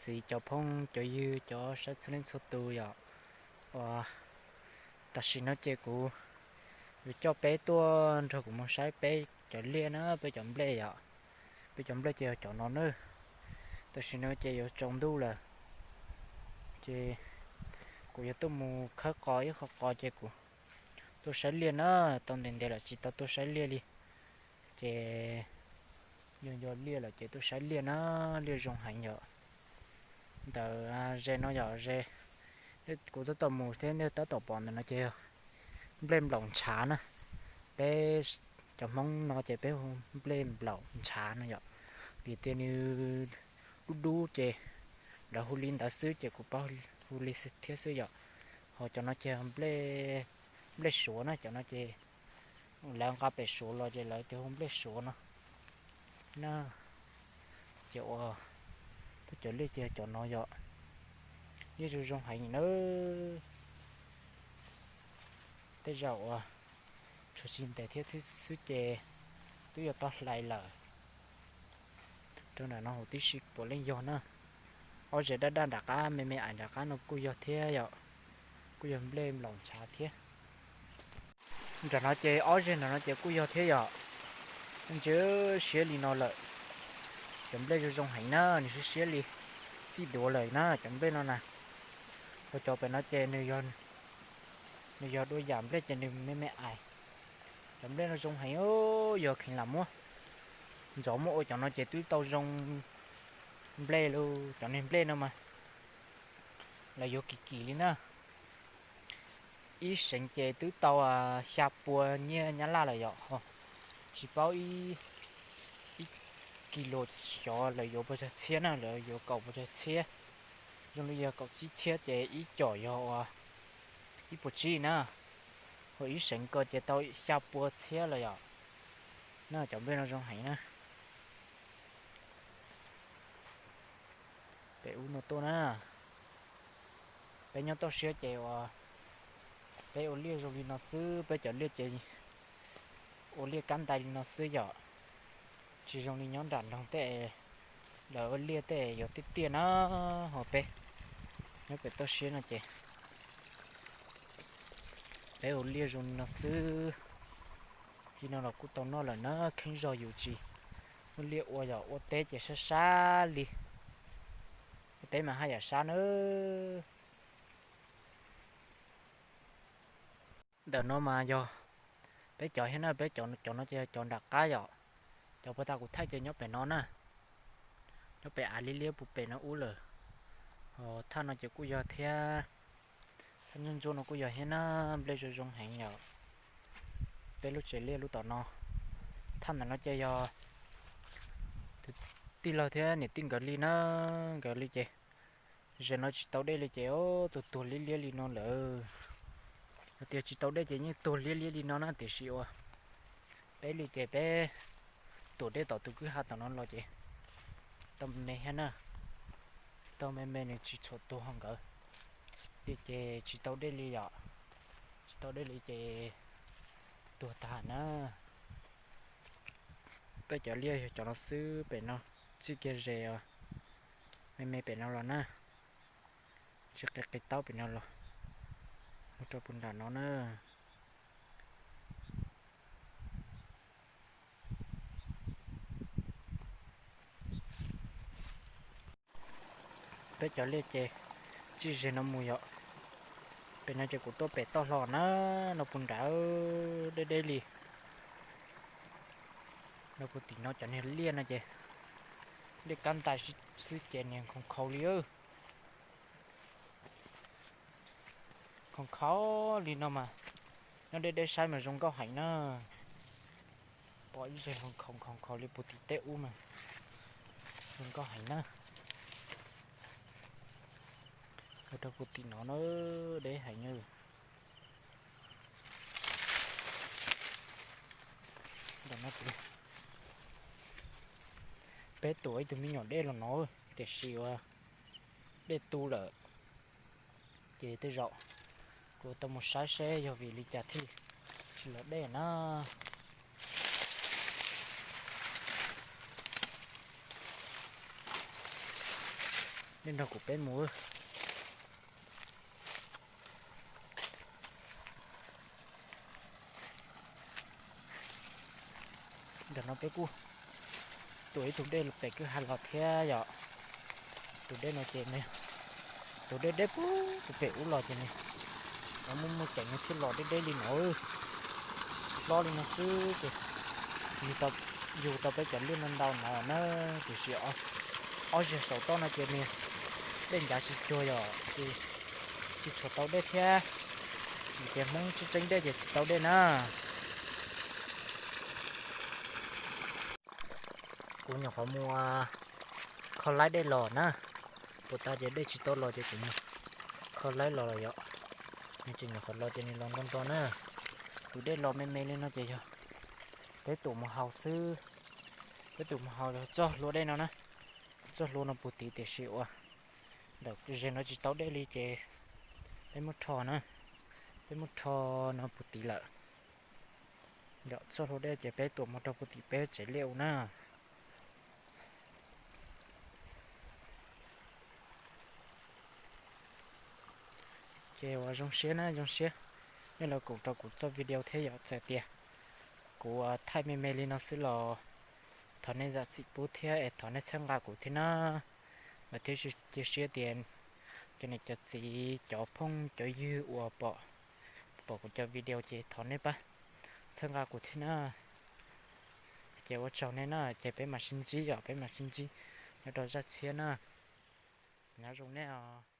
Txiv cov phooj cov ywg cov saib txhua leej txhua tus yom, uas tam sim no ces kuv yuav coj peb tuaj nrog kuv mus saib peb cov liaj na, peb cov nplej yom. Peb cov nplej ces yog cov no na. Tam sim no ces yuav tsaus ntuj lawm, ces kuv yuav tuaj mus khawb qos ib qho qos ces kuv tuaj saib liaj na. Tau ntev ntev lawm tsis tau tuaj saib liaj li, ces yog nco liaj lawm ces tuaj saib liaj na. Liaj zoo heev yom. Ntawm ze no yom, ze kuv tab tom mus thiab nej tab tom pom ntawm no ces yog nplej nplaum ntshav na. Peb cov Hmoob no ces peb hu nplej nplaum ntshav no yom, vim tias nws dub dub ces lawv hu li ntawd xwb ces kuv paub hu li thiab xwb yom. Ho cov no ces nplej suav na, cov no ces lawv nqa pem Suav los ces lawv tias hu nplej suav no na. Ces ua peb cov liaj ces cov no yom, liaj zoo zoo heev na. Tej zaum uas tshuav tsis ntev thiab xwb ces twb yuav tau hlais lawm. Rau nram no huv tib si puav leej yog na. Ob ze daj daj nram qab me me ais nram qab no kuj yog thiab yom, kuj yog nplej nplaum ntshav thiab. Nram no ces ob ze nram no ces kuj yog thiab yom. Ntsia siab li no lawm, cov nplej zoo zoo heev na, nws siab siab li, txij duav lawm na cov nplej no na. Ua cov pem no ces nws yog dua yam nplej ces nws me me ais. Cov nplej no zoo heev, yog kheev lam muab ntxov muab ua cov no ces twb tau zoo nplej lawm. Cov niag nplej no mas lawv yuav kim kim li na. Ib seev ces twb tau xya pua nyiaj Nyab Laj lawm yom. Tsis paub ib kis lus xyov lawv yuav puas tsawg txhiab na, lawv yuav kaum puas tsawg txhiab. Zoo li yog kaum tsib txhiab ces ib com yog ua ib puas tsib na. Ho ib seev ko ces tau xya pua txhiab lawm yom. Na cov nplej no zoo heev na. Pem ub no tuaj na. Peb nyob toj siab ces uas peb ua liaj zoo li no xwb, peb cov liaj ces ua liaj kab ntais li no xwb yom. Tsis zoo li nyob nram nroog tej, lawv ua liaj tej yuav tiaj tiaj na. Ho peb nyob pem toj siab no ces peb ua liaj zoo li no xwb. Li no los kuj tau noj lawm na, kheev zog yus tsis muaj liaj ua yom, ua teb ces sab sab li. Ua teb mas haj yam sab na. Ntawm no mas yog peb cov thiab na, peb cov no ces yog cov nram qab yom. Cov puag ta kuv thaij ces nyob pem no na, nyob pem av liab liab puag pem no ub lawm. Ho thaj no ces kuj yog thiab, thaj ntsuab ntsuab no kuj yog thiab na. Nplej zoo zoo heev yom. Peb lub tsev liaj lub tom no, thaj ntawm no ces yog tus tij laug thiab niam tij nkawd li na. Nkawd li ces ze no tsis tau dej li ces tus tuag liab liab li no lawm. Yog tias tsis tau dej ces yeej tuag liab liab li no na, tiam sis ua peb li ces peb tuam dej tom tus kwj ha tom no los ces tau me me thiab na. Tau me me nws tsis txhuam tuag nkawd li ces tsis tau dej li yom. Tsis tau dej li ces tuag tag na. Peb cov liaj yog cov no xwb, pem no txij kiag ze os, me me pem no los na. Tsis qis qis taub pem no los mus rau puag nram no na. Peb cov liaj ces txij ze no mus yom. Pem no ces kuv tuaj pem toj hlo na, no puag nrad deb deb li. No puag tim no cov niag liaj no ces liaj kab ntais xwb ces niag nkhaus nkhaus li. Nkhaus nkhaus li no mas nyob deb deb saib mas zoo nkauj heev na. Pom ib zeg nkhaus nkhaus nkhaus li puag tim tej ub mas zoo nkauj heev na. Ua rau puag tim no na, deb heev na. Peb tuam ib tug me nyuam dej los no, tiam sis ua dej tu lawm. Ces tej zaum kuv tau mus saib seb yog vim li cas thiaj tsis los dej na. Nej nrog kuv peb mus. Ntawm no peb kuj tuam ib tug dej pem kwj ha los thiab yom. Tus dej no ces nws, tus dej deb puag pem ub los ces nws muaj muaj ceem no thiaj los deb deb li no. Hlob li no xwb ces yug tau peb cov liaj no ntau no na, tiam sis ob zeg saum toj no ces nws dej ncav tsis cuag yom, ces tsis tshua tau dej thiab. Vim tias Hmoob tseeb tseeb dej ces tsis tau dej na. Kuv nyuam qhuav mus kho laib dej los na, puas tas ces dej tsis tau los ces kuv mus kho laib los los yom. Nws tseem nyuam qhuav los ces nws los nro nro na. Tus dej los me me li no ces yog peb tuam mus haus xwb. Peb tuam mus haus txoj hlua dej no na, txoj hlua no puag tid tiam sis uas ntawm ze no tsis tau dej li ces peb muab rho na, peb muab rho no puag tid lawm. Yog txoj hlua dej ces peb tuam mus rau puag tim peb tsev liaj u na. Ces uas zoo siab na, zoo siab nej los koom rau kuv txoj video thiab yom. Txawm tias kuv thaij me me li no xwb los thov nej zam txim pub thiab es thov nej txhawb nqa kuv thiab na. Mas thiab cia siab tias cov niam cov txiv cov phooj cov ywg uas pom, pom kuv cov video ces thov nej pab txhawb nqa kuv thiab na. Ces ua tsaug nej na, ces peb mam sib ntsib yom, peb mam sib ntsib nyob rau zaj tshiab na. Nyob zoo nej os.